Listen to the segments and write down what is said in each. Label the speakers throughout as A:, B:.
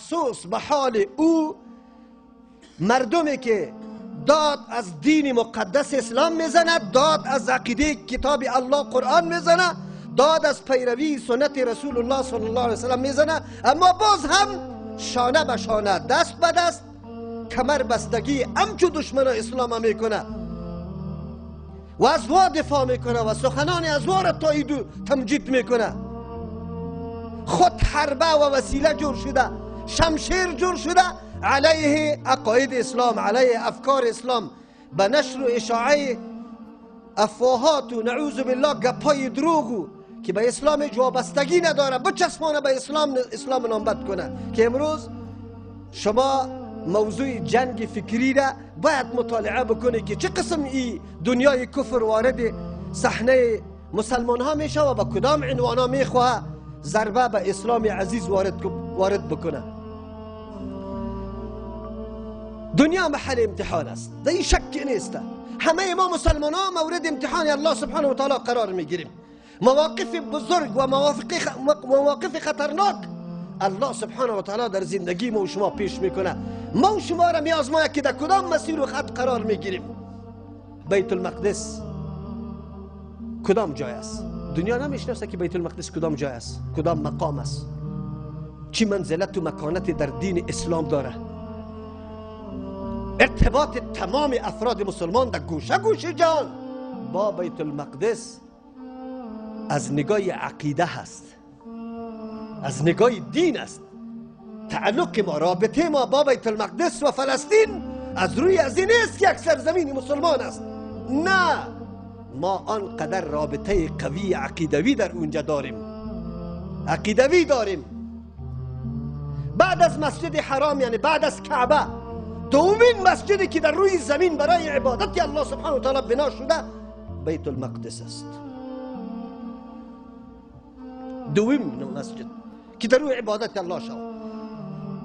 A: افسوس به حال او مردمی که داد از دین مقدس اسلام میزند، داد از عقیده کتاب الله قرآن میزنه، داد از پیروی سنت رسول الله صلی الله علیه وسلم میزنه، اما باز هم شانه به شانه، دست به دست، کمر بستگی همچو دشمن اسلام میکنه و از وا دفاع میکنه و سخنان از وا را تایید و تمجید میکنه. خود حربه و وسیله جور شده، شمشیر جور شده علیه عقاید اسلام، علیه افکار اسلام، به نشر و اشاعه افواهات و نعوذ بالله گپای دروغ که به اسلام وابستگی نداره بچسبانه به اسلام، اسلام نامبد کنه. که امروز شما موضوع جنگ فکری را باید مطالعه بکنی که چه قسم ای دنیای کفر وارد صحنه مسلمان ها میشه و با کدام عنوان ها میخواه ضربه به اسلام عزیز وارد بکنه. دنیا محل امتحان است، در این شک نیست. همه ما مسلمان ها مورد امتحان الله سبحانه و تعالی قرار میگیریم. مواقف بزرگ و مواقف خطرناک الله سبحانه و تعالی در زندگی ما و شما پیش میکنه. ما و شما را میآزماید که در کدام مسیر و خط قرار میگیریم. بیت المقدس کدام جای است؟ دنیا نمیشناسه که بیت المقدس کدام جای است، کدام مقام است، چی منزلت و مکانت در دین اسلام داره. ارتباط تمام افراد مسلمان در گوشه گوشه جهان با بیت المقدس از نگاه عقیده هست، از نگاه دین است. تعلق ما، رابطه ما با بیت المقدس و فلسطین از روی از این نیست که یک سرزمین مسلمان است. نه، ما آنقدر رابطه قوی عقیدوی در اونجا داریم، عقیدوی داریم. بعد از مسجد حرام، یعنی بعد از کعبه، دومین مسجدی که در روی زمین برای عبادت الله سبحانه و تعالی بنا شده بیت المقدس است. دومین مسجد که در روی عبادت الله شد.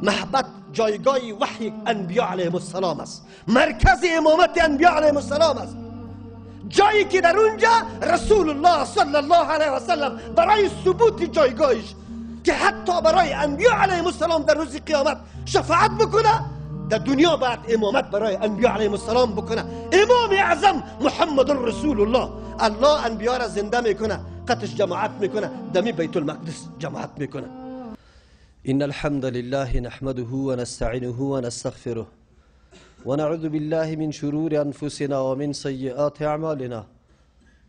A: محبت جایگاه وحی انبیاء علیهم السلام است، مرکز امامت انبیاء علیهم السلام است، جایی که در اونجا رسول الله صلی الله علیه و سلم برای ثبوت جایگاهش که حتی برای انبیاء علیهم السلام در روز قیامت شفاعت بکنه، در دنیا باید امامت برای انبیاء علیهم السلام بکنه. امام اعظم محمد رسول الله، الله انبیاء را زنده میکنه، قطش جماعت میکنه، دمی بیت المقدس جماعت میکنه.
B: إن الحمد لله نحمده ونستعينه ونستغفره ونعوذ بالله من شرور أنفسنا ومن سيئات أعمالنا،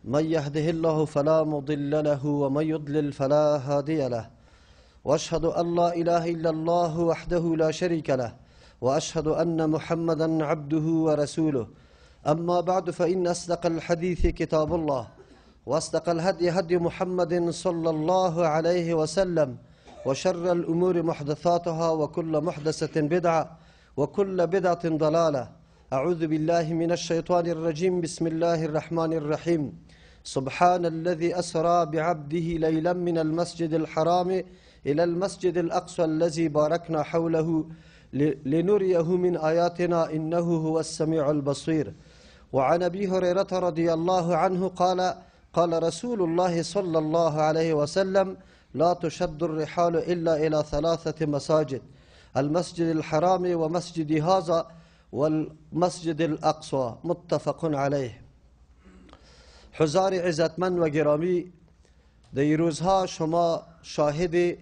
B: من يهده الله فلا مضل له ومن يضلل فلا هادي له، وأشهد أن لا إله إلا الله وحده لا شريك له، وأشهد أن محمدا عبده ورسوله. أما بعد، فإن أصدق الحديث كتاب الله، وأصدق الهدي هدي محمد صلى الله عليه وسلم، وشر الأمور محدثاتها، وكل محدثة بدعة، وكل بدعة ضلالة. أعوذ بالله من الشيطان الرجيم. بسم الله الرحمن الرحيم. سبحان الذي أسرى بعبده ليلا من المسجد الحرام إلى المسجد الأقصى الذي باركنا حوله لنريه من آياتنا إنه هو السميع البصير. وعن أبي هريرة رضي الله عنه قال: قال رسول الله صلى الله عليه وسلم: لا تشد الرحال إلا إلى ثلاثة مساجد: المسجد الحرام ومسجد هذا والمسجد الأقصى. متفق عليه. حضار عزتمند و گرامی، در روزها شما شاهد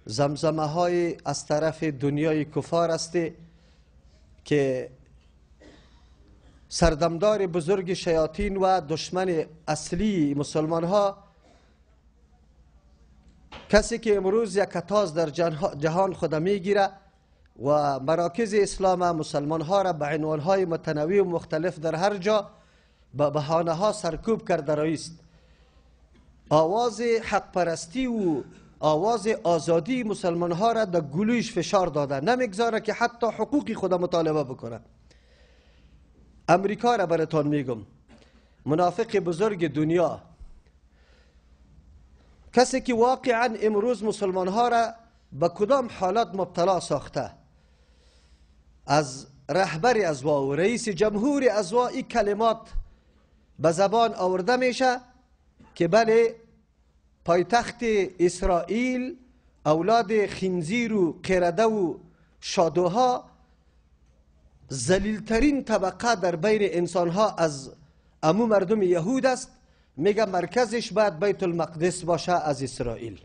B: زمزمه های از طرف دنیای کفار هستی که سردمدار بزرگ شیاطین و دشمن اصلی مسلمان ها، کسی که امروز یک تاز در جهان خود میگیره و مراکز اسلام مسلمان ها را به عنوان های متنوع و مختلف در هر جا به بهانه ها سرکوب کرده رئیست. آواز حق پرستی و آواز آزادی مسلمان ها را در گلویش فشار داده، نمیگذاره که حتی حقوقی خود مطالبه بکنه. امریکا را براتان میگم، منافق بزرگ دنیا، کسی که واقعا امروز مسلمان ها را به کدام حالت مبتلا ساخته، از رهبر ازوا و رئیس جمهور ازوا این کلمات به زبان آورده میشه که بله پایتخت اسرائیل
A: اولاد خنزیر و قرده و شادوها ذلیلترین طبقه در بین انسانها از امو مردم یهود است. میگه مرکزش باید بیت المقدس باشه از اسرائیل.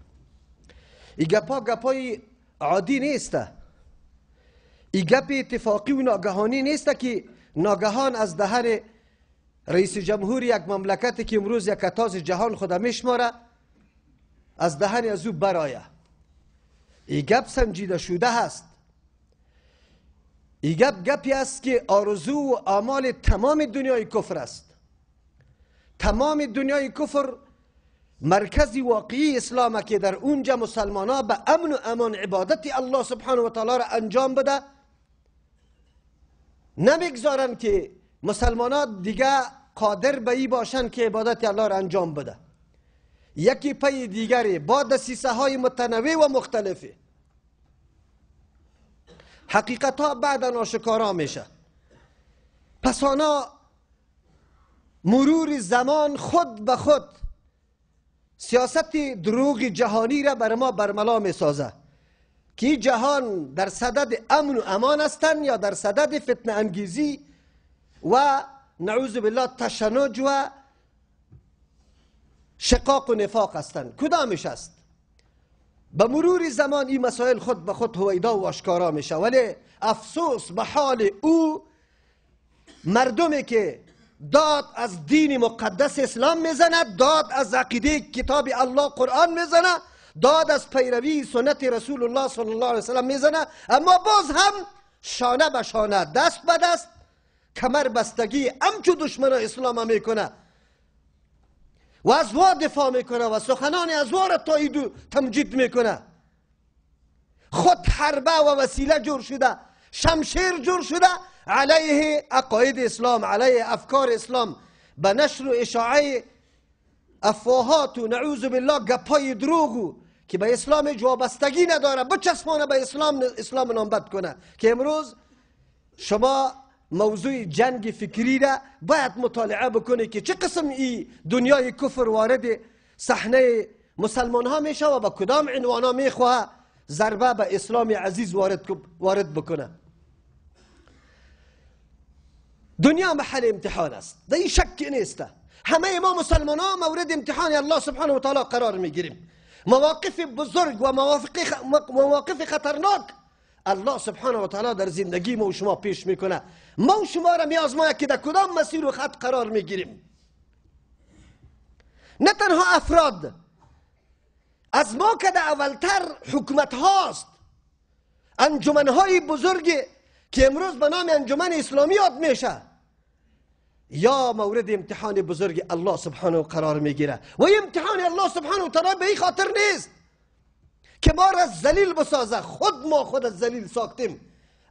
A: ای گپا گپای عادی نیست، ای گپ اتفاقی و ناگهانی نیست که ناگهان از دهن رئیس جمهور یک مملکتی که امروز یک تاز جهان خود میشماره از دهن از او برایه. ای گپ سنجیده شده هست. ای گپ گپی است که آرزو و آمال تمام دنیای کفر است. تمام دنیای کفر مرکز واقعی اسلام که در اونجا مسلمان ها به امن و امان عبادت الله سبحانه و تعالی را انجام بده، نمیگذارن که مسلمان ها دیگه قادر به ای باشن که عبادت الله را انجام بده. یکی پی دیگری با دسیسه های متنوع و مختلفی حقیقت ها بعدا آشکارا میشه. پس آنها مرور زمان خود به خود سیاست دروغ جهانی را بر ما برملا می سازه که جهان در صدد امن و امان هستند یا در صدد فتنه انگیزی و نعوذ بالله تشنج و شقاق و نفاق هستند. کدامش است؟ به مرور زمان این مسائل خود به خود هویدا و آشکارا میشه. ولی افسوس به حال او مردمی که داد از دین مقدس اسلام میزند، داد از عقیده کتاب الله قرآن میزنه، داد از پیروی سنت رسول الله صلی الله علیه وسلم میزنه، اما باز هم شانه به شانه، دست به دست، کمر بستگی همچو دشمن اسلام میکنه و از وا دفاع میکنه و سخنان از وا را تایید و تمجید میکنه. خود حربه و وسیله جور شده، شمشیر جور شده علیه عقاید اسلام، علیه افکار اسلام، به نشر و اشاعه افواهات و نعوذ بالله گپای دروغ که به اسلام وابستگی نداره بچسبانه به اسلام، اسلام نامبد کنه. که امروز شما موضوع جنگ فکری را باید مطالعه بکنی که چه قسم ای دنیای کفر وارد صحنه مسلمان ها میشه و با کدام عنوان ها میخواه ضربه به اسلام عزیز وارد بکنه. دنیا محل امتحان است، در این شک نیست. همه ما مسلمان ها مورد امتحان الله سبحانه و تعالی قرار میگیریم. مواقف بزرگ و مواقف خطرناک الله سبحانه و تعالی در زندگی ما و شما پیش میکنه. ما و شما را میآزماید که در کدام مسیر و خط قرار میگیریم. نه تنها افراد، از ما که در اولتر حکومت هاست، انجمن های بزرگ که امروز به نام انجمن اسلامی یاد میشه، یا مورد امتحان بزرگ الله سبحانه قرار میگیره. و امتحان الله سبحانه و تعالی به این خاطر نیست که ما را ذلیل بسازه. خود ما خود از ذلیل ساختیم،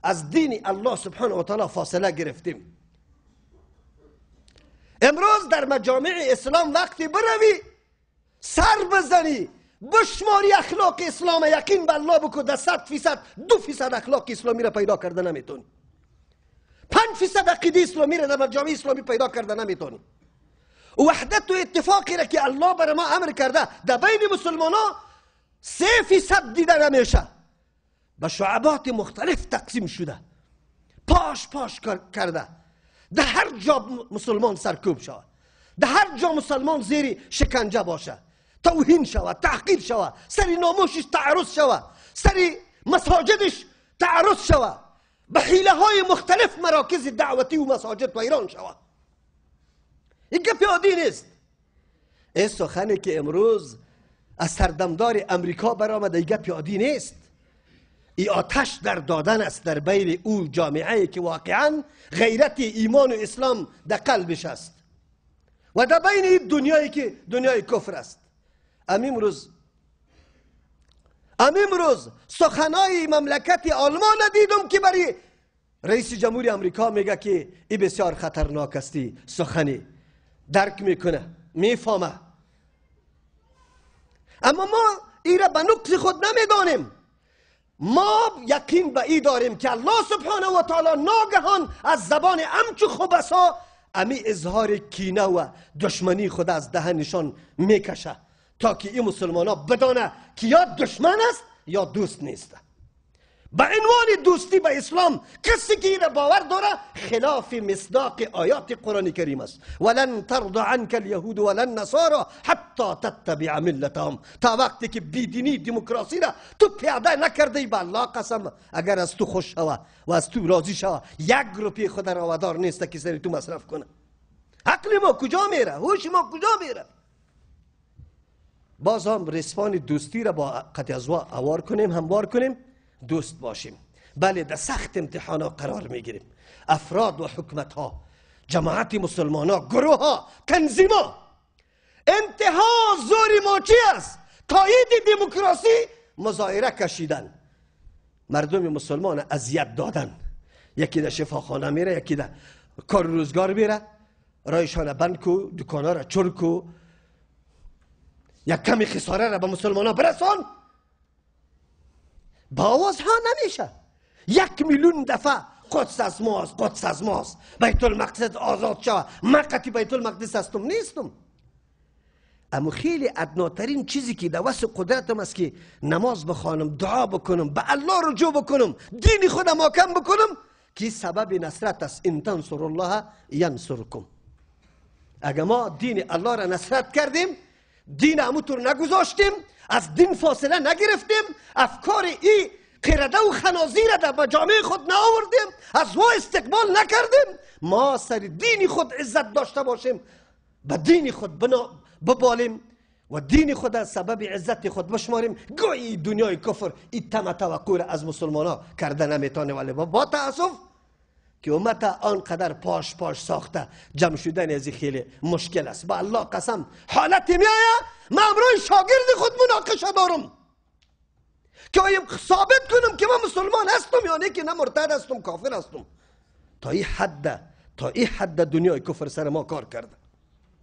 A: از دین الله سبحانه و تعالی فاصله گرفتیم. امروز در مجامع اسلام وقتی بروی سر بزنی بشماری اخلاق اسلام، یقین به الله بکن در 100% 2% اخلاق اسلامی را پیدا کرده نمیتونی. 5% عقیده اسلامی را در جامعه اسلامی پیدا کرده نمیتونی. وحدت و اتفاقی را که الله بر ما امر کرده در بین مسلمان ها 3% دیده نمیشه. به شعبات مختلف تقسیم شده، پاش پاش کرده. در هر جا مسلمان سرکوب شود، در هر جا مسلمان زیر شکنجه باشه، توهین شود، تحقیر شود، سر ناموسش تعرض شود، سر مساجدش تعرض شود، به حیله های مختلف مراکز دعوتی و مساجد ویران شود. این گپ عادی نیست. این سخنی که امروز از سردمدار امریکا برآمده این گپ عادی نیست. ای آتش در دادن است در بین او جامعه که واقعا غیرت ایمان و اسلام در قلبش است و در بین این دنیایی که دنیای کفر است. امروز سخنای مملکت آلمان دیدم که برای رئیس جمهوری امریکا میگه که ای بسیار خطرناک استی سخنی، درک میکنه، میفهمه. اما ما ای را به نقص خود نمیدانیم. ما یقین به ای داریم که الله سبحانه و تعالی ناگهان از زبان امچو خبثا امی اظهار کینه و دشمنی خود از دهنشان میکشه تا که این مسلمان ها بدانه که یا دشمن است یا دوست نیست. به عنوان دوستی به اسلام کسی که این باور داره خلاف مصداق آیات قرآن کریم است. ولن ترضى عنك اليهود ولا النصارى حتى تتبع ملتهم. تا وقتی که بیدینی دموکراسی را تو پیاده نکردی، به الله قسم اگر از تو خوش شوه و از تو راضی شوه، یک روپیه خود را وادار نیست که سر تو مصرف کنه. عقل ما کجا میره؟ هوش ما کجا میره؟ باز هم رسپان دوستی را با قطع ازوا اوار کنیم، هموار کنیم، دوست باشیم. بله در سخت امتحان ها قرار میگیریم. افراد و حکمت ها، جماعت مسلمان ها، گروه ها، تنظیم ها، انتها زور ما چی است؟ تایید دموکراسی، مظاهره کشیدن، مردم مسلمان اذیت دادن. یکی در شفاخانه میره، یکی در کار روزگار میره، رایشان بند کو، دکان‌ها را چر کو، یک کمی خساره را به مسلمان ها برسان. با آواز ها نمیشه. 1 میلیون دفعه قدس از ماست، قدس از ماست، بیت المقدس آزاد شود، من قطعی بیت المقدس هستم نیستم. اما خیلی ادناترین چیزی که در وسع قدرتم است که نماز بخوانم، دعا بکنم، به الله رجوع بکنم، دین خودم محکم بکنم، که سبب نصرت است. ان تنصر الله ینصرکم. اگر ما دین الله را نصرت کردیم، دین همونطور نگذاشتیم، از دین فاصله نگرفتیم، افکار ای قرده و خنازیر را به جامعه خود نآوردیم، از وا استقبال نکردیم، ما سر دین خود عزت داشته باشیم، به دین خود ببالیم و دین خود از سبب عزت خود بشماریم. گویی دنیای کفر این طمع توقع را از مسلمان ها کرده نمیتونه. ولی با تاسف که امت آنقدر پاش پاش ساخته، جمع شدن از خیلی مشکل است. با الله قسم حالت میآید من امروز شاگرد خود مناقشه دارم که آیا ثابت کنم که من مسلمان هستم یا نه، که نه مرتد هستم، کافر هستم. تا این حد، تا این حد دنیای کفر سر ما کار کرده،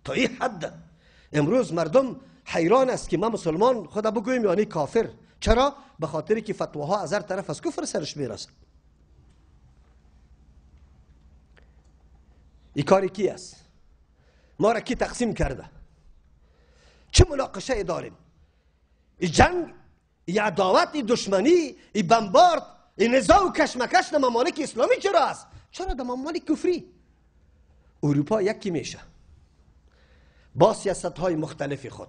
A: تا این حد. امروز مردم حیران است که ما مسلمان خدا بگوییم یا نه کافر. چرا؟ به خاطر که فتواها از هر طرف از کفر سرش میرسه. این کاری کی است؟ ما را کی تقسیم کرده؟ چه مناقشه داریم؟ این جنگ، این عداوت، این دشمنی، این بمبارد، این نزاع و کشمکش در ممالک اسلامی چرا است؟ چرا در ممالک کفری؟ اروپا یکی میشه با سیاست های مختلف خود،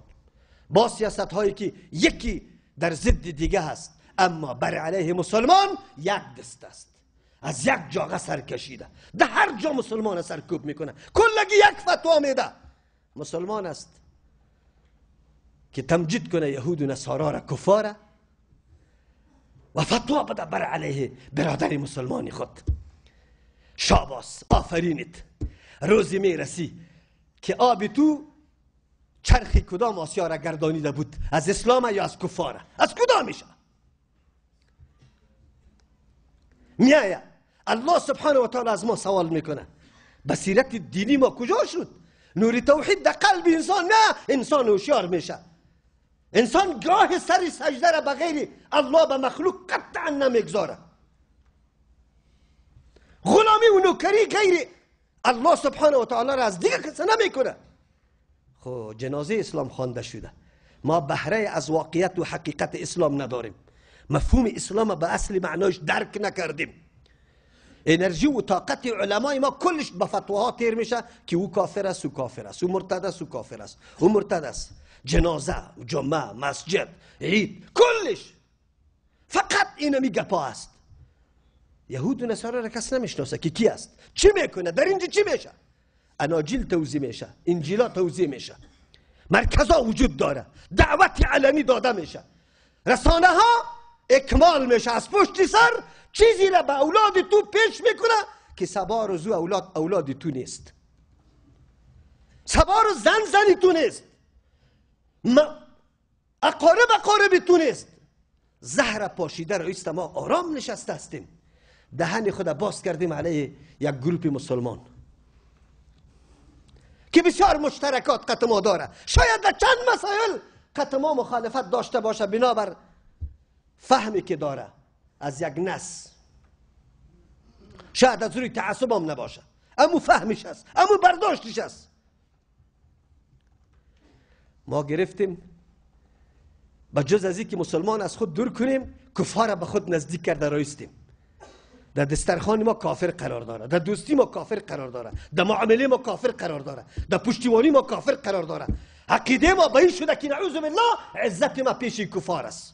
A: با سیاست هایی که یکی در ضد دیگه هست، اما بر علیه مسلمان یک دست است، از یک جاغه سر کشیده، در هر جا مسلمان سرکوب میکنه، کلگی یک فتوا میده. مسلمان است که تمجید کنه یهود و نصارا را، کفاره، و فتوا بده بر علیه برادر مسلمان خود. شاباس، آفرینت. روزی میرسی که آب تو چرخی کدام آسیا را گردانیده بود، از اسلام یا از کفاره، از کدامشه میایه. الله سبحانه و تعالی از ما سوال میکنه بصیرت دینی ما کجا شد؟ نور توحید در قلب انسان نه، انسان هوشیار میشه. انسان گاه سر سجده را به غیر الله به مخلوق قطعا نمیگذاره. غلامی و نوکری غیر الله سبحانه و تعالی را از دیگه کسی نمیکنه. خب جنازه اسلام خوانده شده، ما بهره از واقعیت و حقیقت اسلام نداریم، مفهوم اسلام به اصل معنایش درک نکردیم. انرژی و طاقت علمای ما کلش به فتواها تیر میشه که او کافر است، او کافر است، او مرتد است، او کافر است، او مرتد است. جنازه، جمعه، مسجد، عید، کلش فقط اینمی گپا است. یهود و نصارا را کس نمیشناسه که کی است، چی میکنه، در اینجا چی میشه. اناجیل توزیع میشه، انجیلا توزیع میشه، مرکزها وجود داره، دعوت علنی داده میشه، رسانه ها اکمال میشه، از پشت سر چیزی را به اولاد تو پیش میکنه که سبا روزو اولاد تو نیست، سبا رو زن زنی تو نیست، اقارب اقارب تو نیست. زهر پاشیده را ایست. ما آرام نشسته هستیم، دهن خود باز کردیم علیه یک گروپ مسلمان که بسیار مشترکات قط ما داره، شاید در چند مسائل قط ما مخالفت داشته باشه بنابر فهمی که داره از یک نص، شاید از روی تعصب هم نباشه، اما فهمش است، اما برداشتش است. ما گرفتیم به جز از اینکه مسلمان از خود دور کنیم، کفار به خود نزدیک کرده رایستیم. در دسترخوان ما کافر قرار داره، در دوستی ما کافر قرار داره، در معامله ما کافر قرار داره، در پشتیبانی ما کافر قرار داره. عقیده ما به این شده که نعوذ بالله عزت ما پیش کفار است.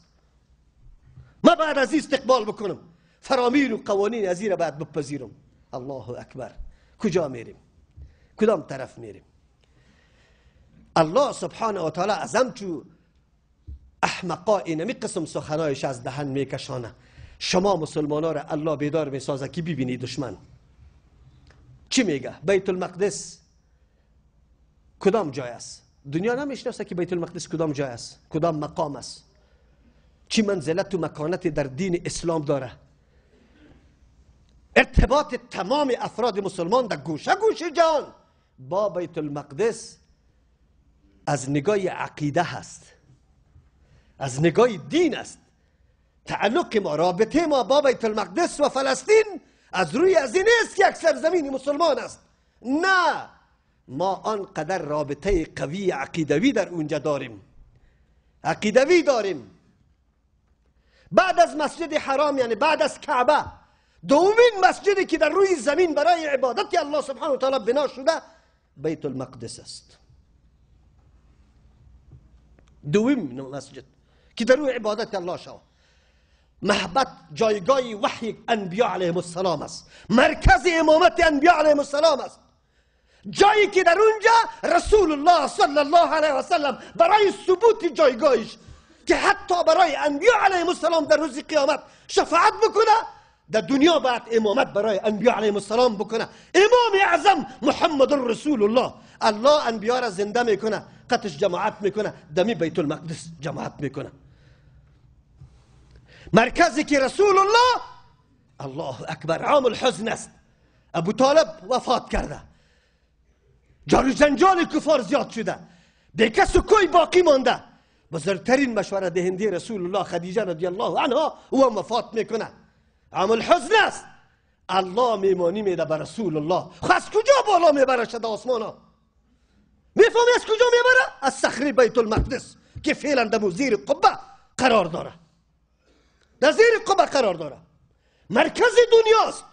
A: ما بعد از استقبال بکنم، فرامین و قوانین از این را باید بپذیرم. الله اکبر. کجا میریم؟ کدام طرف میریم؟ الله سبحانه و تعالی از همچو احمقا اینمی قسم سخنایش از دهن میکشانه. شما مسلمان ها را الله بیدار میسازه که ببینی دشمن چی میگه. بیت المقدس کدام جای است؟ دنیا نمیشناسه که بیت المقدس کدام جای است، کدام مقام است، چی منزلت و مکانت در دین اسلام داره. ارتباط تمام افراد مسلمان در گوشه گوشه جهان با بیت المقدس از نگاه عقیده هست، از نگاه دین است. تعلق ما، رابطه ما با بیت المقدس و فلسطین از روی از این است که یک سرزمین مسلمان است. نه، ما آنقدر رابطه قوی عقیدوی در اونجا داریم، عقیدوی داریم. بعد از مسجد حرام، یعنی بعد از کعبه، دومین مسجدی که در روی زمین برای عبادت الله سبحانه و تعالی بنا شده بیت المقدس است. دومین مسجد که در روی عبادت الله شود. محبت جایگاه وحی انبیاء علیهم السلام است، مرکز امامت انبیاء علیهم السلام است، جایی که در اونجا رسول الله صلی الله علیه و سلم برای ثبوت جایگاهش که حتی برای انبیاء علیهم السلام در روز قیامت شفاعت بکنه، در دنیا باید امامت برای انبیاء علیهم السلام بکنه. امام اعظم محمد رسول الله، الله انبیاء را زنده میکنه، قطش جماعت میکنه، دمی بیت المقدس جماعت میکنه. مرکزی که رسول الله، الله اکبر، عام الحزن است. ابو طالب وفات کرده، جار و جنجال کفار زیاد شده، به کس و کوی باقی مانده. بزرگترین مشوره دهنده رسول الله خدیجه رضی الله عنها او هم وفات میکنه. عام الحزن است. الله میمانی میده به رسول الله. خب از کجا بالا میبره شده آسمان ها؟ میفهمی از کجا میبره؟ از صخره بیت المقدس که فعلا در زیر قبه قرار داره، در زیر قبه قرار داره، مرکز دنیاست.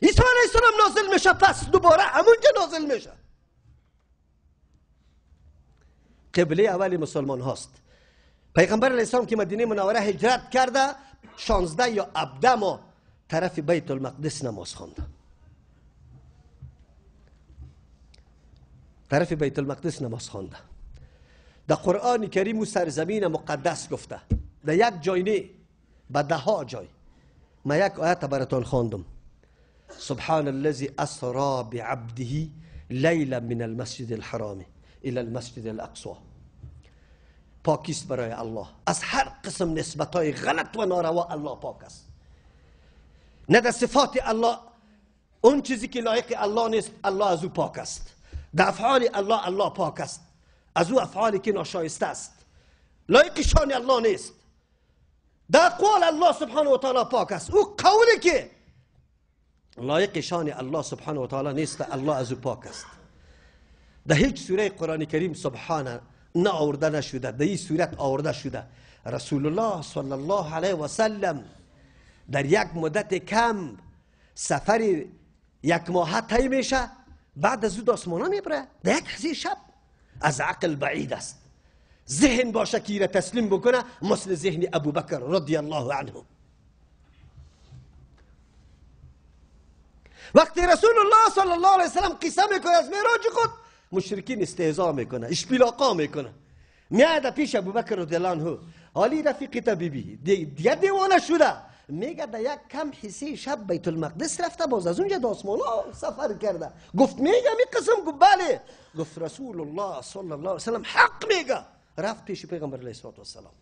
A: عیسی علیه السلام نازل میشه، پس دوباره همونجا نازل میشه. قبله اول مسلمان هاست. پیغمبر علیه السلام که مدینه منوره هجرت کرده 16 یا 17 ماه طرف بیت المقدس نماز خوانده، طرف بیت المقدس نماز خوانده. در قرآن کریم و سرزمین مقدس گفته، در یک جای نه، به ده ها جای. ما یک آیت براتون خواندم، سبحان الذي اسرا بعبده لیلا من المسجد الحرام الى المسجد الاقصى. پاکیست برای الله از هر قسم نسبت های غلط و ناروا. الله پاک است. نه در صفات الله اون چیزی که لایق الله نیست، الله از او پاک است. در افعال الله، الله پاک است از او افعالی که ناشایسته است، لایق شان الله نیست. در اقوال الله سبحانه و تعالی پاک است. او قولی که لایق شان الله سبحانه و تعالی نیست، الله از او پاک است. در هیچ سوره قرآن کریم سبحانه نه آورده نشده، در این صورت آورده شده. رسول الله صلی الله علیه و سلم در یک مدت کم سفر یک ماه طی میشه، بعد از او آسمان میبره در یک حسی شب. از عقل بعید است. ذهن باشه که را تسلیم بکنه مثل ذهن ابوبکر رضی الله عنه. وقتی رسول الله صلی الله علیه وسلم قصه میکنه از معراج خود، مشرکین استهزا میکنه، اشپیلاقا میکنه. میاد پیش ابوبکر رضی الله عنه، حالی رفیقی تا بیبی دیگه دیوانه شده، میگه در یک کم حصه شب بیت المقدس رفته، باز از اونجا آسمان ها سفر کرده. گفت میگه می قسم؟ گفت بله. گفت رسول الله صلی الله علیه وسلم حق میگه. رفت پیش پیغمبر علیه الصلاة والسلام.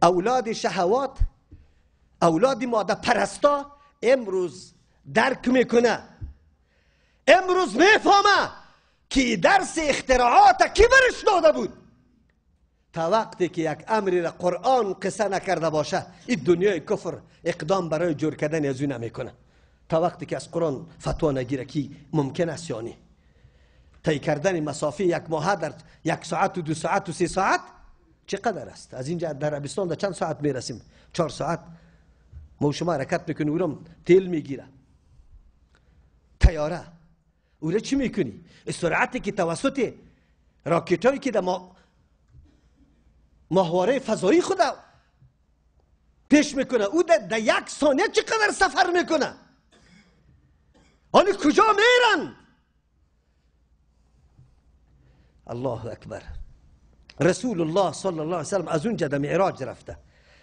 A: اولاد شهوات، اولاد ماده پرستا امروز درک میکنه، امروز میفهمه که درس اختراعات کی برش داده بود. تا وقتی که یک امری را قرآن قصه نکرده باشه، این دنیای کفر اقدام برای جور کردن از او نمیکنه. تا وقتی که از قرآن فتوا نگیره که ممکن است یا نه. طی کردن مسافه یک ماه در 1 ساعت و 2 ساعت و 3 ساعت چقدر است؟ از اینجا در عربستان در چند ساعت میرسیم؟ 4 ساعت. ما شما حرکت میکنیم، اورم تیل میگیره طیاره. اورا چی میکنی؟ سرعتی که توسط راکت که در ماهواره فضایی خود پیش میکنه، او در 1 ثانیه چقدر سفر میکنه؟ حالا کجا میرن؟ الله اکبر. رسول الله صلی الله علیه وسلم از اونجا در معراج رفته.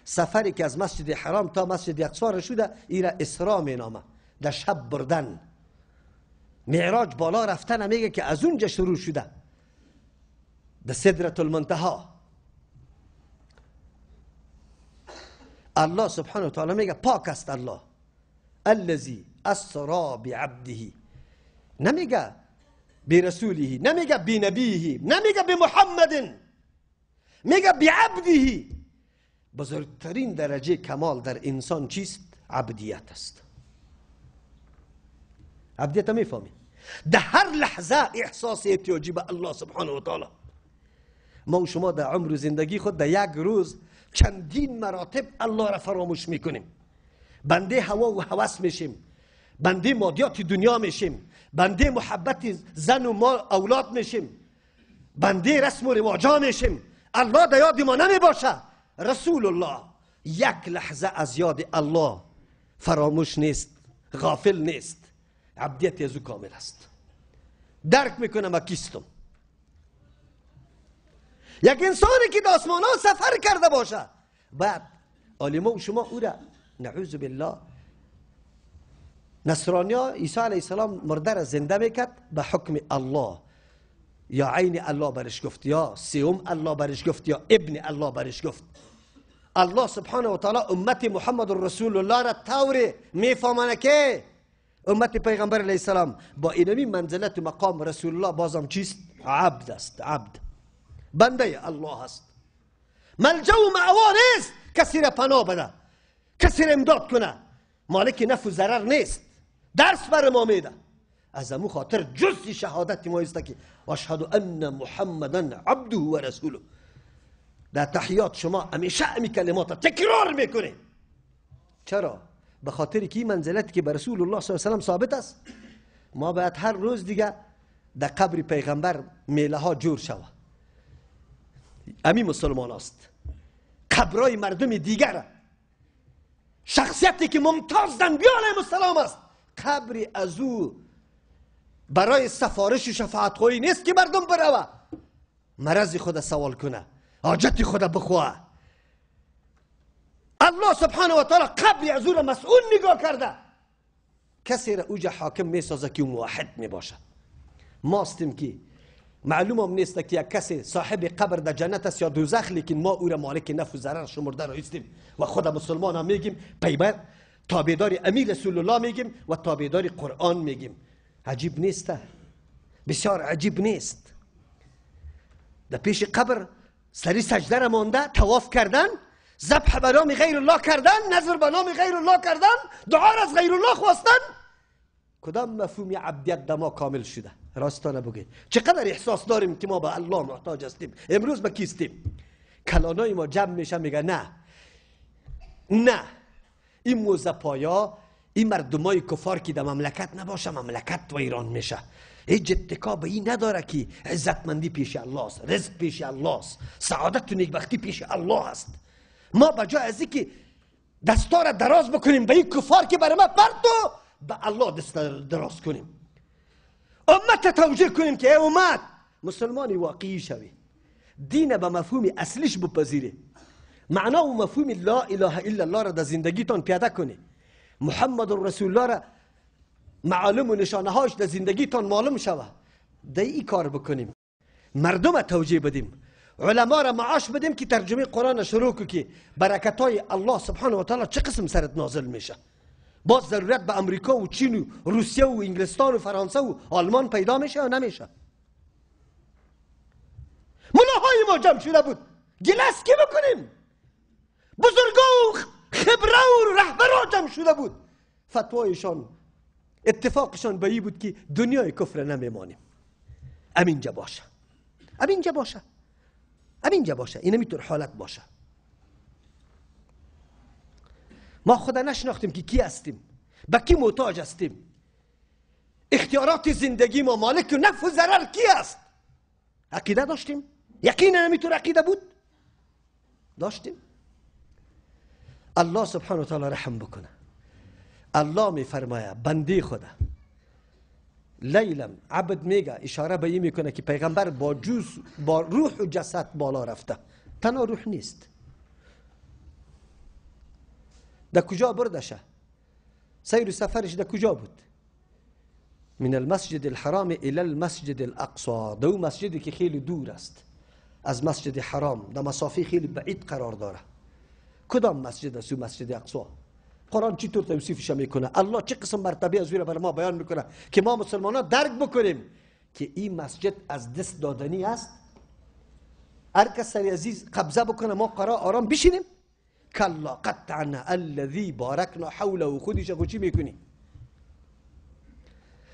A: سفری که از مسجد حرام تا مسجد اقصا شده ایره اسراء مینامه، در شب بردن. معراج بالا رفتن میگه که از اونجا شروع شده، در سدرة المنتها. الله سبحانه و تعالی میگه پاک است الله، الذی اسرا بعبده. نمیگه برسوله، نمیگه بنبیه، نمیگه بمحمد، میگه بعبده. بزرگترین درجه کمال در انسان چیست؟ عبدیت است. عبدیت میفهمی؟ در هر لحظه احساس احتیاجی به الله سبحانه و تعالی. ما و شما در عمر و زندگی خود در یک روز چندین مراتب الله را فراموش میکنیم. بنده هوا و هوس میشیم، بنده مادیات دنیا میشیم، بنده محبت زن و مال اولاد میشیم، بنده رسم و رواجا میشیم. الله در یاد ما نمی باشه. رسول الله یک لحظه از یاد الله فراموش نیست، غافل نیست. عبدیت از او کامل است. درک میکنه ما کیستم. یک انسانی که در آسمان ها سفر کرده باشه، بعد عالمه و شما او را نعوذ بالله نصرانیا عیسی علیه السلام مرده را زنده میکرد به حکم الله، یا عین الله برش گفت، یا سیوم الله برش گفت، یا ابن الله برش گفت. الله سبحانه و تعالی امت محمد رسول الله را طور میفهمانه که امت پیغمبر علیه السلام با اینمی منزلت و مقام رسول الله بازم چیست؟ عبد است. عبد بنده الله است. ملجأ و مأوا نیست کسی را پناه بده، کسی را امداد کنه. مالک نفع و ضرر نیست. درس بر ما میده. از امو خاطر جزء شهادت ما است که اشهد ان محمدا عبده و رسوله. در تحیات شما همیشه امی کلمات تکرار میکنه. چرا؟ به خاطر که این منزلتی که به رسول الله صلی الله علیه و سلم ثابت است، ما باید هر روز دیگه در قبر پیغمبر میله ها جور شوه. امی مسلمان است. قبرای مردم دیگر، شخصیتی که ممتاز انبیا علیهم السلام است، قبر از او برای سفارش و شفاعت خواهی نیست که مردم بروه مرض خود سوال کنه، حاجت خود بخواه. الله سبحانه و تعالی قبر از او را مسئول نگاه کرده. کسی را اوجا حاکم میسازه که موحد میباشه. ماستیم که معلوم هم نیست که یک کسی صاحب قبر در جنت است یا دوزخ، لیکن ما او را مالک نفع و ضرر شمرده را هستیم و خود مسلمان هم میگیم، پیامبر تابعدار امیر رسول الله میگیم و تابعدار قرآن میگیم. عجیب نیست؟ بسیار عجیب نیست. در پیش قبر سری سجده را مانده، طواف کردن، ذبح به نام غیر الله کردن، نذر به نام غیر الله کردن، دعا را از غیر الله خواستن. کدام مفهوم عبدیت در ما کامل شده؟ راستانه بگید چقدر احساس داریم که ما به الله محتاج هستیم. امروز به کیستیم؟ کلانای ما جمع میشه میگه نه نه، این موزپایا، این مردمای کفار که در مملکت نباشه مملکت ویران میشه. هیچ اتکا به این نداره که عزتمندی پیش الله است، رزق پیش الله است، سعادت و نیکبختی پیش الله است. ما به جای از اینکه دستا را دراز بکنیم به این کفار که برای ما پرتو، به الله دست دراز کنیم، امت توجیه کنیم که ای امت مسلمانی واقعی شوی، دین به مفهوم اصلیش بپذیری، معنا و مفهوم لا اله الا الله را در زندگیتان پیاده کنی، محمد رسول الله را معالم و نشانه هاش در زندگیتان معلوم شوه. در این کار بکنیم، مردم توجیه بدیم، علما را معاش بدیم که ترجمه قرآن شروع کنی که برکت های الله سبحانه و تعالی چه قسم سرت نازل میشه. باز ضرورت به امریکا و چین و روسیه و انگلستان و فرانسه و آلمان پیدا میشه یا نمیشه؟ ملاهای ما جمع شده بود، گلس کی بکنیم؟ بزرگا و خبره و رهبرا جمع شده بود، فتوایشان اتفاقشان به این بود که دنیای کفر نمیمانیم. امینجا باشه، امینجا باشه، امینجا باشه، این میتور حالت باشه. ما خدا نشناختیم که کی هستیم، به کی محتاج هستیم، اختیارات زندگی ما مالک و نفع و ضرر کی است. عقیده داشتیم، یقینا نمیتور عقیده بود داشتیم. الله سبحانه و تعالی رحم بکنه. الله میفرماید بنده خدا لیلم عبد میگه، اشاره به این میکنه که پیغمبر با جوز با روح و جسد بالا رفته، تنها روح نیست. در کجا بردشه؟ سیر سفرش در کجا بود؟ من المسجد الحرام الى المسجد الاقصى، دو مسجدی که خیلی دور است از مسجد حرام، در مسافه خیلی بعید قرار داره. کدام مسجد است؟ مسجد اقصا. قرآن چطور توصیفش میکنه؟ الله چه قسم مرتبه از او را بر ما بیان میکنه که ما مسلمان ها درک بکنیم که این مسجد از دست دادنی است. هر کس سر عزیز قبضه بکنه ما قرار آرام بشینیم؟ کلا قطعنا الذی بارکنا حوله. خودش خو چی میکنی؟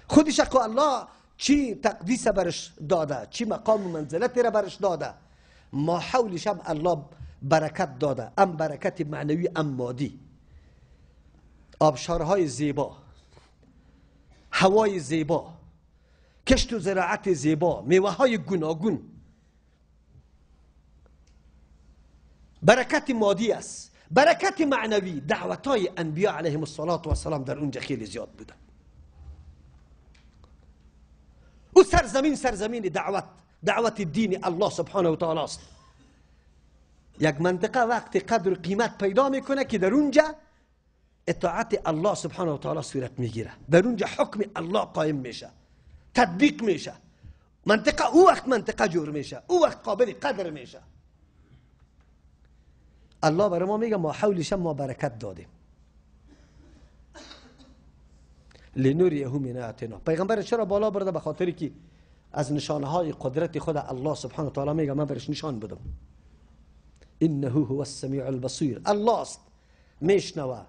A: خودش خو الله چی تقدیس برش داده، چی مقام و منزلت را برش داده، ما حولش هم الله برکت داده، ام برکت معنوی ام مادی. آبشارهای زیبا، هوای زیبا، کشت و زراعت زیبا، میوه های گوناگون، برکت مادی است، برکت معنوی. دعوت های انبیا علیهم الصلاة والسلام در اونجا خیلی زیاد بوده. او سرزمین سرزمین دعوت، دعوت دین الله سبحانه و تعالی است. یک منطقه وقتی قدر و قیمت پیدا میکنه که در اونجا اطاعت الله سبحانه و تعالی صورت میگیره، در اونجا حکم الله قایم میشه، تطبیق میشه. منطقه او وقت منطقه جور میشه، او وقت قابل قدر میشه. الله برای ما میگه ما حولش ما برکت دادیم. لنوریه من آیاتنا. پیغمبر چرا بالا برده؟ به خاطری که از نشانه های قدرت خود الله سبحانه و تعالی میگه من برش نشان بدم. انه هو السمیع البصیر. الله است میشنوه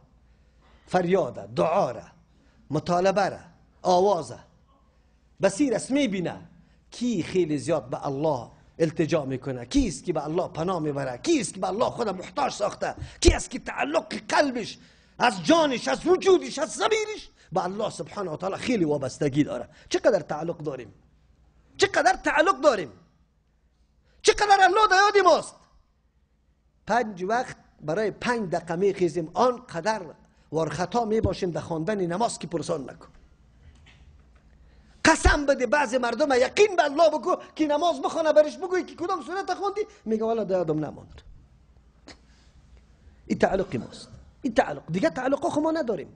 A: فریاده، دعا را، مطالبه را، آوازه، بصیر است، میبینه کی خیلی زیاد به الله التجا میکنه، کیست که به الله پناه میبره، کیست که به الله خود محتاج ساخته، کی است که تعلق قلبش از جانش، از وجودش، از ضمیرش به الله سبحانه و تعالی خیلی وابستگی داره. چقدر تعلق داریم، چقدر تعلق داریم، چقدر الله در یاد ماست. 5 وقت برای 5 دقیقه میخیزیم، آنقدر وارخطا می باشیم در خواندن نماز که پرسان نکن. قسم بده بعضی مردم یقین به الله بگو که نماز بخونه، برش بگوی که کدام سورت خواندی، میگه والا در یادم نماند. این تعلق ماست، این تعلق دیگه تعلق خو ما نداریم.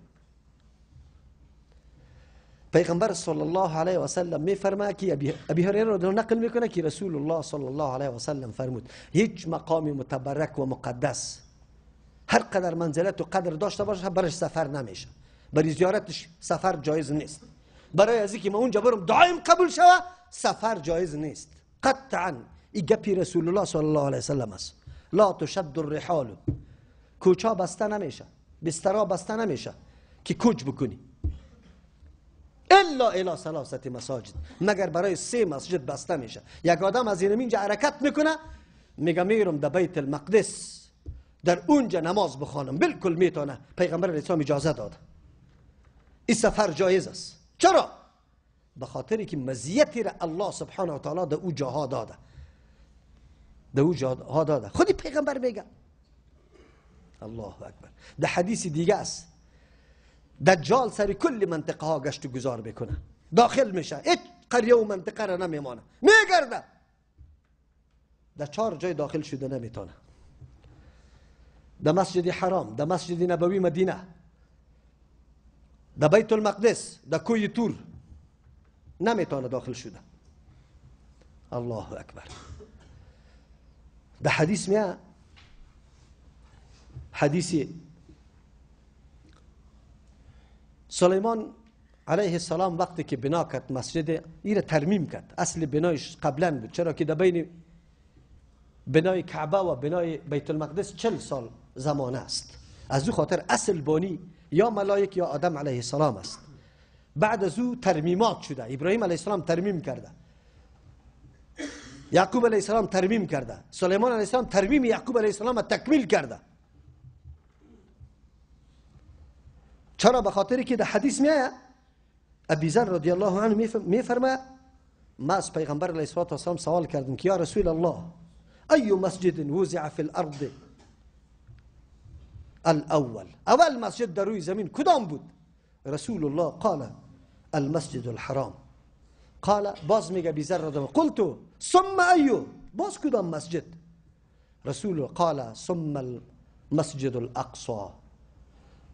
A: پیغمبر صلی الله علیه و سلم میفرماید که ابی هریره رو نقل میکنه که رسول الله صلی الله علیه و سلم فرمود هیچ مقام متبرک و مقدس هر قدر منزلت و قدر داشته باشه برش سفر نمیشه، برای زیارتش سفر جایز نیست، برای از اینکه ما اونجا برم دعایم قبول شوه سفر جایز نیست قطعا. این گپی رسول الله صلی الله علیه و سلم است. لا تشد الرحال، کوچا بسته نمیشه، بسترا بسته نمیشه که کوچ بکنی، الا الی ثلاثه مساجد، مگر برای 3 مسجد بسته میشه. یک آدم از اینجا حرکت میکنه میگه میرم در بیت المقدس در اونجا نماز بخوانم، بالکل میتونه، پیغمبر اسلام اجازه داد، این سفر جایز است. چرا؟ به خاطری که مزیتی را الله سبحانه و تعالی در او جاها داده، در او جاها داده. خودی پیغمبر میگه. الله اکبر. در حدیث دیگه است دجال سر کل منطقه ها گشت و گذار بکنه، داخل میشه، هیچ قریه و منطقه را نمیمانه، میگرده، در 4 جای داخل شده نمیتونه، در مسجد حرام، در مسجد نبوی مدینه، در بیت المقدس، در کوی تور نمیتونه داخل شده. الله اکبر. در حدیث میاد، حدیث سلیمان علیه السلام وقتی که بنا کرد مسجد ایره ترمیم کرد، اصل بنایش قبلا بود، چرا که در بین بنای کعبه و بنای بیت المقدس 40 سال زمانه است. از او خاطر اصل بانی یا ملائک یا آدم علیه السلام است. بعد از او ترمیمات شده، ابراهیم علیه السلام ترمیم کرده. یعقوب علیه السلام ترمیم کرده، سلیمان علیه السلام ترمیم یعقوب علیه السلام تکمیل کرده. چرا؟ به خاطر که در حدیث میآید ابی ذر رضی الله عنه میفرماید ما از پیغمبر علیه الصلاة والسلام سوال کردم که یا رسول الله ای مسجد وضع فی الارض الاول، اول مسجد در روی زمین کدام بود؟ رسول الله قال المسجد الحرام. قال باز میگه ابی ذر رضی الله، قلت ثم ایو، باز کدام مسجد؟ رسول قال ثم المسجد الاقصى.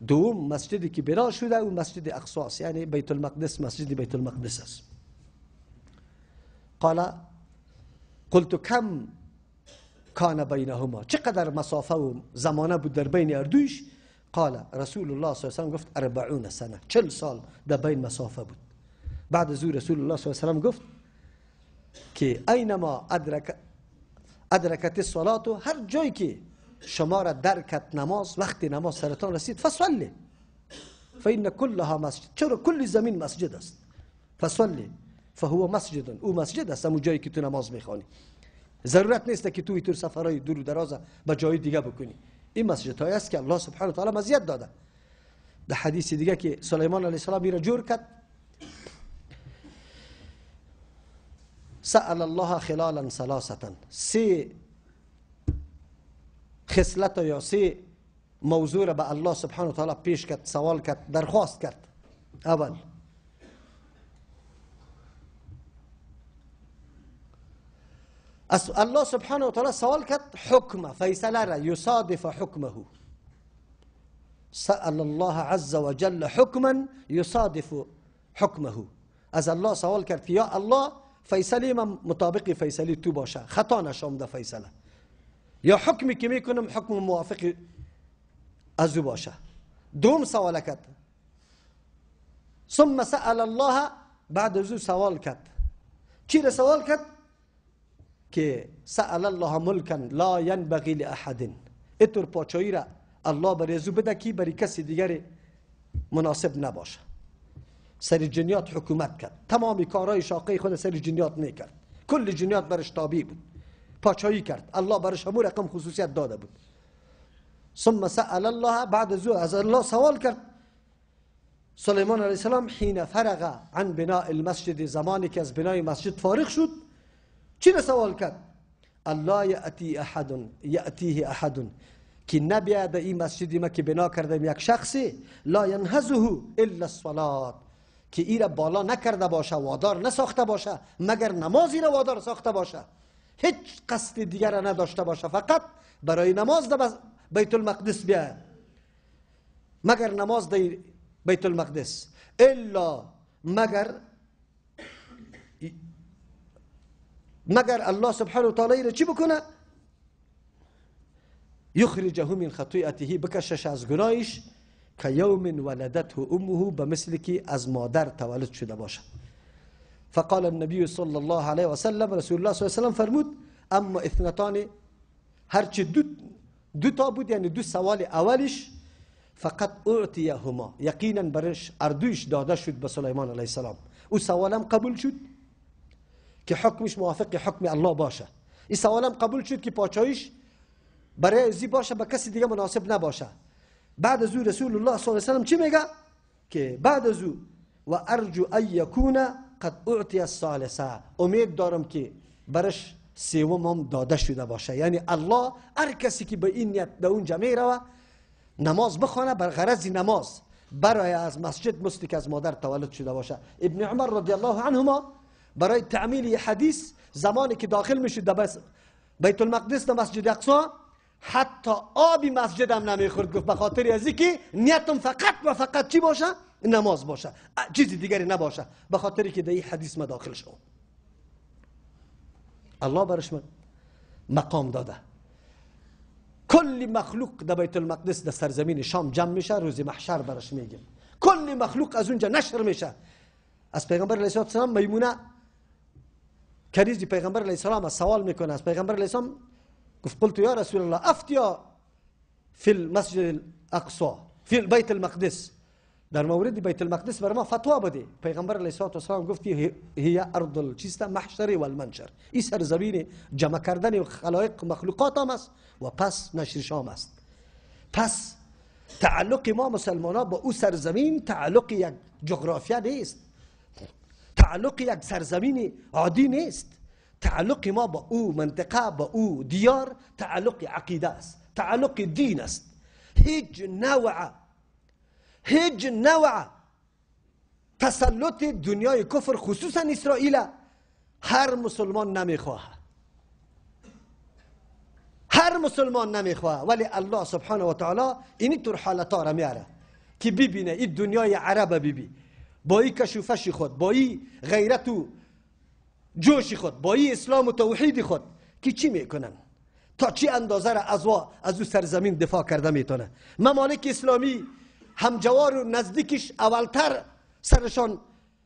A: دوم مسجدی که بنا شده او مسجد اقصا است، یعنی بیت المقدس، مسجد بیت المقدس است. قال قلت کم کان بینهما، چقدر مسافه و زمانه بود در بین اردویش؟ قال رسول الله صلی الله علیه و سلم گفت 40 سنه، 40 سال در بین مسافه بود. بعد از او رسول الله صلی الله علیه و سلم گفت که اینما ادرکت الصلاه، هر جایی که شما را درکت نماز، وقتی نماز سرتان رسید فصلی فإن كلها مسجد، چرا کل زمین مسجد است، فصلی فهو مسجد، او مسجد است، همون جایی که تو نماز میخوانی. ضرورت نیست که تو اینطور سفرهای دور و دراز به جای دیگه بکنی. این مسجد های است که الله سبحانه و تعالی مزیت داده. در حدیث دیگه که سلیمان علیه السلام را جور کرد، سأل الله خلالا ثلاثة، سه خصلت یا سه موضوع را به الله سبحانه و تعالی پیش کرد، سوال کرد، درخواست کرد. اول الله سبحانه و تعالی سوال کرد حکم فیصله را، یصادف حکمه. سأل الله عز وجل حکما یصادف حکمه. از الله سوال کرد که یا الله فیصله من مطابق فیصله تو باشه، خطا نشام ده فیصله، یا حکمی که میکنم حکم موافق از او باشه. دوم سوال کرد ثم سأل الله، بعد از او سوال کرد. چی را سوال کرد؟ که سأل الله ملکا لا ینبغی لأحد، اتر پاچایی را الله برای از او بده که برای کسی دیگر مناسب نباشه. سر جنیات حکومت کرد، تمام کارهای شاقه خود سر جنیات میکرد، کل جنیات برش تابع بود، پاچایی کرد، الله برش همون رقم خصوصیت داده بود. ثم سأل الله، بعد از الله سوال کرد سلیمان علیه السلام حین فرغ عن بناء المسجد، زمانی که از بنای مسجد فارغ شد چی را سوال کرد؟ الله یأتی احد، یأتیه احد، که نبیاد این مسجدی ما که بنا کردم یک شخصی لا ینهزه الا الصلاة، که ای را بالا نکرده باشه، وادار نساخته باشه، مگر نمازی را وادار ساخته باشه، هیچ قصد دیگر را نداشته باشه، فقط برای نماز در بیت المقدس بیاید، مگر نماز در بیت المقدس، الا مگر الله سبحانه و تعالی را چی بکنه؟ یخرجه من خطیئته، بکشش از گناهش، که یوم ولدته امه، به مثل که از مادر تولد شده باشه. فقال النبی صلی الله علیه و سلم، رسول الله صلی الله علیه و سلم فرمود اما اثنتان، هرچی دو تا بود، یعنی دو سوال اولش، فقط اعطیهما، یقینا برش اردوش داده شد به سلیمان علیه السلام. او سوالم قبول شد که حکمش موافق حکم الله باشه، این سوالم قبول شد که پاچایش برای ازی باشه، به کسی دیگه مناسب نباشه. بعد از او رسول الله صلی الله علیه و سلم چی میگه؟ که بعد از او و ارجو ان یکون قد اعطی الثالثه، امید دارم که برش سوم هم داده شده باشه. یعنی الله هر کسی که به این نیت در اونجا میروه نماز بخوانه، بر غرض نماز، برای از مسجد مثل که از مادر تولد شده باشه. ابن عمر رضی الله عنهما برای تعمیل حدیث زمانی که داخل میشد در بیت المقدس در مسجد اقصا، حتی آبی مسجد هم نمیخورد، گفت به خاطر از اینکه نیتم فقط و فقط چی باشه؟ نماز باشه، چیزی دیگری نباشه، به خاطر که در این حدیث ما داخل شد. الله برش مقام داده. کل مخلوق در بیت المقدس در سرزمین شام جمع میشه، روز محشر برش میگه کل مخلوق از اونجا نشر میشه. از پیغمبر علیه السلام میمونه کریزی پیغمبر علیه السلام از سوال میکنه، از پیغمبر علیه السلام گفت قلت یا رسول الله افتیا فی المسجد الاقصى فی البیت المقدس، در مورد بیت المقدس بر ما فتوا بده. پیغمبر علیه الصلاة والسلام گفت هي ارض چیست؟ محشر والمنشر. این سرزمین جمع کردن خلایق مخلوقات هم است و پس نشر شام است. پس تعلق ما مسلمان ها با او سرزمین تعلق یک جغرافیا نیست، تعلق یک سرزمین عادی نیست. تعلق ما با او منطقه، با او دیار، تعلق عقیده است، تعلق دین است. هیچ نوع تسلط دنیای کفر خصوصا اسرائیل هر مسلمان نمیخواه، هر مسلمان نمیخواه. ولی الله سبحانه و تعالی اینی طور حالتا را میاره که ببینه این دنیای عرب ببی با این کشوفش خود، با این غیرت و جوش خود، با این اسلام و توحید خود که چی میکنن، تا چی اندازه را از او سرزمین دفاع کرده میتونه. ممالک اسلامی همجوار و نزدیکش اولتر سرشان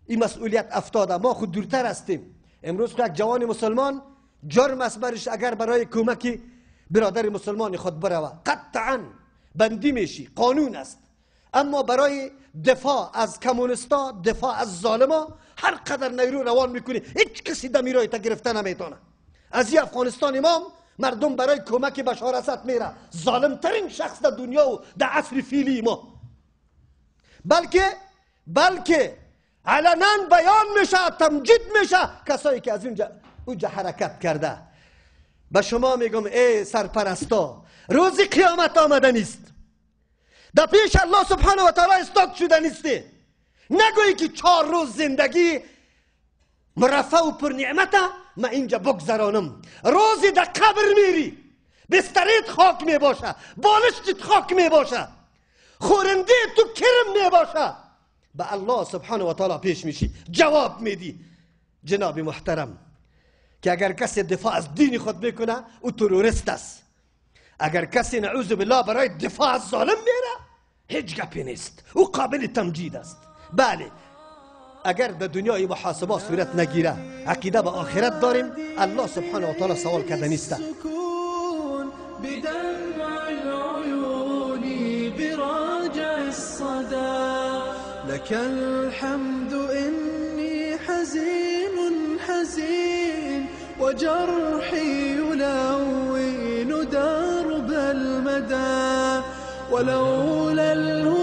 A: این مسئولیت افتاده، ما خود دورتر هستیم. امروز یک جوان مسلمان جرم است برش اگر برای کمک برادر مسلمان خود بروه، قطعا بندی میشی، قانون است. اما برای دفاع از کمونستا، دفاع از ظالما، هر قدر نیرو روان میکنی هیچ کسی دمیرای تا گرفته نمیتونه. از این افغانستان امام مردم برای کمک بشار اسد میره، ظالمترین شخص در دنیا و در عصر فیلی ما، بلکه علنا بیان میشه، تمجید میشه کسایی که از اونجا حرکت کرده. به شما میگم ای سرپرستا، روز قیامت آمده نیست، در پیش الله سبحانه و تعالی استاد شده نیستی. نگویی که 4 روز زندگی مرفه و پر نعمته من اینجا بگذرانم. روزی در قبر میری، بستریت خاک میباشه، بالشتت خاک میباشه، خورنده تو کرم میباشه، به الله سبحانه و تعالی پیش میشی، جواب میدی. جناب محترم که اگر کسی دفاع از دین خود میکنه او تروریست است، اگر کسی نعوذ بالله برای دفاع از ظالم میره هیچ گپی نیست، او قابل تمجید است. بله اگر در دنیای محاسبه صورت نگیره، عقیده به آخرت داریم، الله سبحانه و تعالی سوال کرده نیست.
C: لك الحمد إني حزين حزين وجرحي يلون درب المدى ولولا الهدى